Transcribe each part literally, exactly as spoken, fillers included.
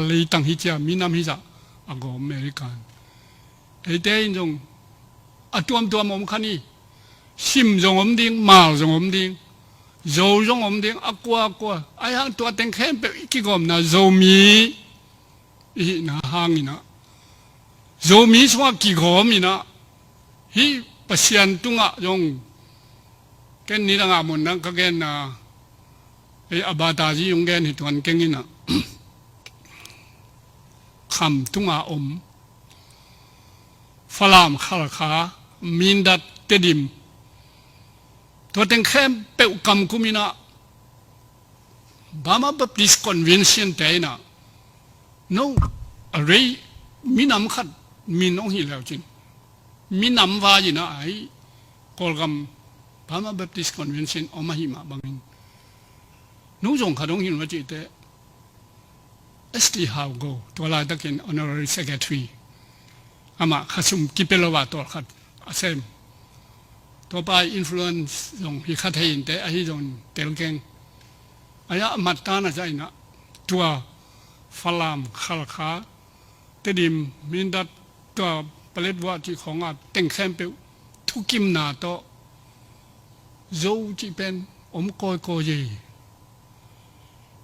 leitang hi cia, minam hi zah a gawm American. Eite in zong a tuamtuam om kha ni. Sim zong om ding, Mal zong om ding, Zo zong om ding, a kua a kua. Ahi hang tua teng khempeuh i kigawmna Zomi i hihna hang inah, Zomi sungah kigawm inah, hih Pasian tungah zong, ken nidangah mun dang ka genna, ei, a batazi hong gen hi tuan keng inah, kham tunga om Falam, Khalkha, Mindat, Tedim, tua teng khempeuh kam kum inah, Burma Baptist Convention te inah, no, a rei minam khat min hong hi leu cin, minam vai inah, ahi, Kawlgam Burma Baptist Convention om ahih mah bangin, no zong khat hong hi lo a cihte, S T Hau Go, tua laitakin Honorary Secretary, amah khasum kipia lo a tawlkhat a sem. Tua pa influence zong hi kha thei inteh, ahi zong tel keng. Ahi a mat tan a zah inah, tua Falam, Khalkha, Tedim, Mindat, tua Paletwa cih khawng a teng khempeuh thukimna tawh, Zo cih pen om kawikawi e.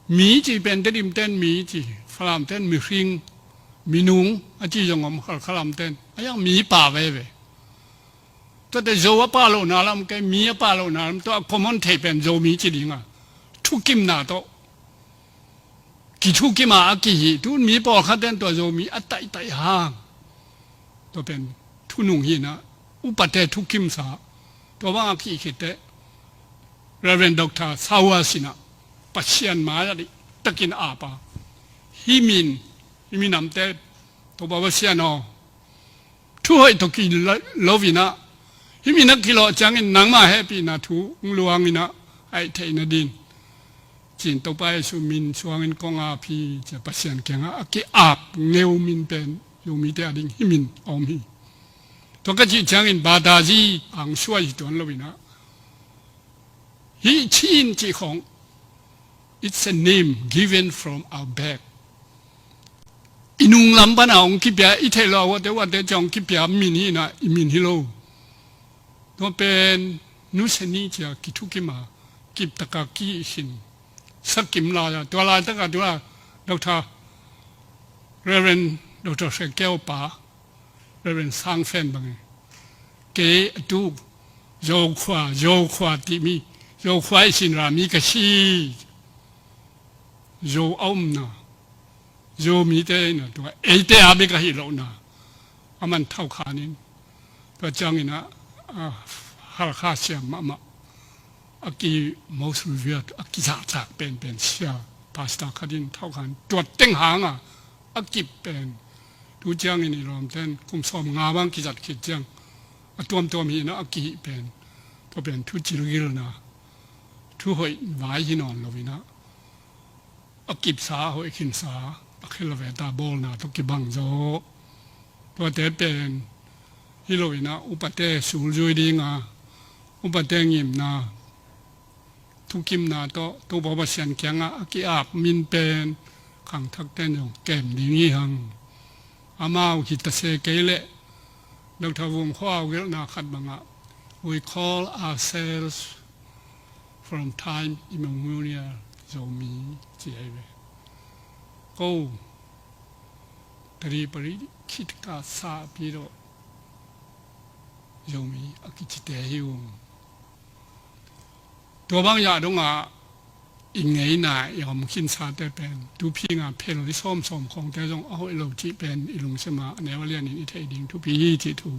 Mi cih pen Tedim ten mi ci, Falam ten mihring, minung a ci zong om, Khalkha lam ten, ahi hang mi pha veve. Tuate Zo a pha lohna lam kei, mi a pha lohna lam, tua a common thei pen Zomi ci ding a, thukimna tawh kithukim a, a kihih. Tun mi pawlkhat ten tua Zomi a taihtaih hang, tua pen thunung hi inah, upate thukimsa. Tua bang a kihih khit teh, Reverend Doctor Sawa sinah Pasian mai-ah dih takin ap a, hih min, hih minamte, Topa Pasian aw, thu hoih tawh ki lo, lo inah, hih min a kilawh ciangin nangmah hehpihna thu hong luang inah, a hih theihna ding, ci-in Topa Jesu min suangin kong ap hi, ci-a Pasian kiangah a ki-ap ngeu min pen, Zomite a ding hih min a om hi. Tua ka cih ciangin batazi ang suai hi tuan lo inah, hih Chin cih khawng, it's a name given from our back. I nung lam pana hong kipia, i theih loh a uate uate ciang hong kipia min hi inah, i min hi lo. Tua pen Nu Seni ci-a kithukim a, kip taka kihih khin, sakim lai-a, tua laitaka tua Doctor, Reverend Doctor Hre Keo pa, Reverend Sang Fen bangin, kei a tuk Zokhua, Zokhua timi, Zokhua i sinra mi ka si. Zo a omna, Zomite inah tua eite a bek ahih lohna a man thau khanin, tua ciangin ah, a, Halkha siam mahmah, a ki most revered, a kizahtak penpen sia, pastor khat in thau khan, tua teng hanga a kip pen. Tu ciangin i lawmten kum sawm nga bang kizat khit ciang a tuamtuam hi inah a kihih pen, tua pen thu cilgilna, thu hoih vai hi nawn lo inah, a kipsa, a hoih khinsa, a khel a veta bawlna tawh kibang zaw. Tuate pen hi lo inah upate sulzui dinga, upate ngimna, thukimna tawh Topa Pasian kiangah a ki-ap min pen khangthakten zong kem ding hi hang. Amau hi ta se kei leh Doctor Vung Khua a gelhna khat bangah, we call ourselves from time immemorial Zomi, ci ahi ve. Ko tari pari khitka sa pi lo Zomi a kicite hi ung. Tua bang zah dongah i ngeina i om khinsate pen, tu phinga phel i sawmsawm khawngte zong a hoih lo cih pen i lungsim ah a neu a lianin i theih ding thupi hi cih thu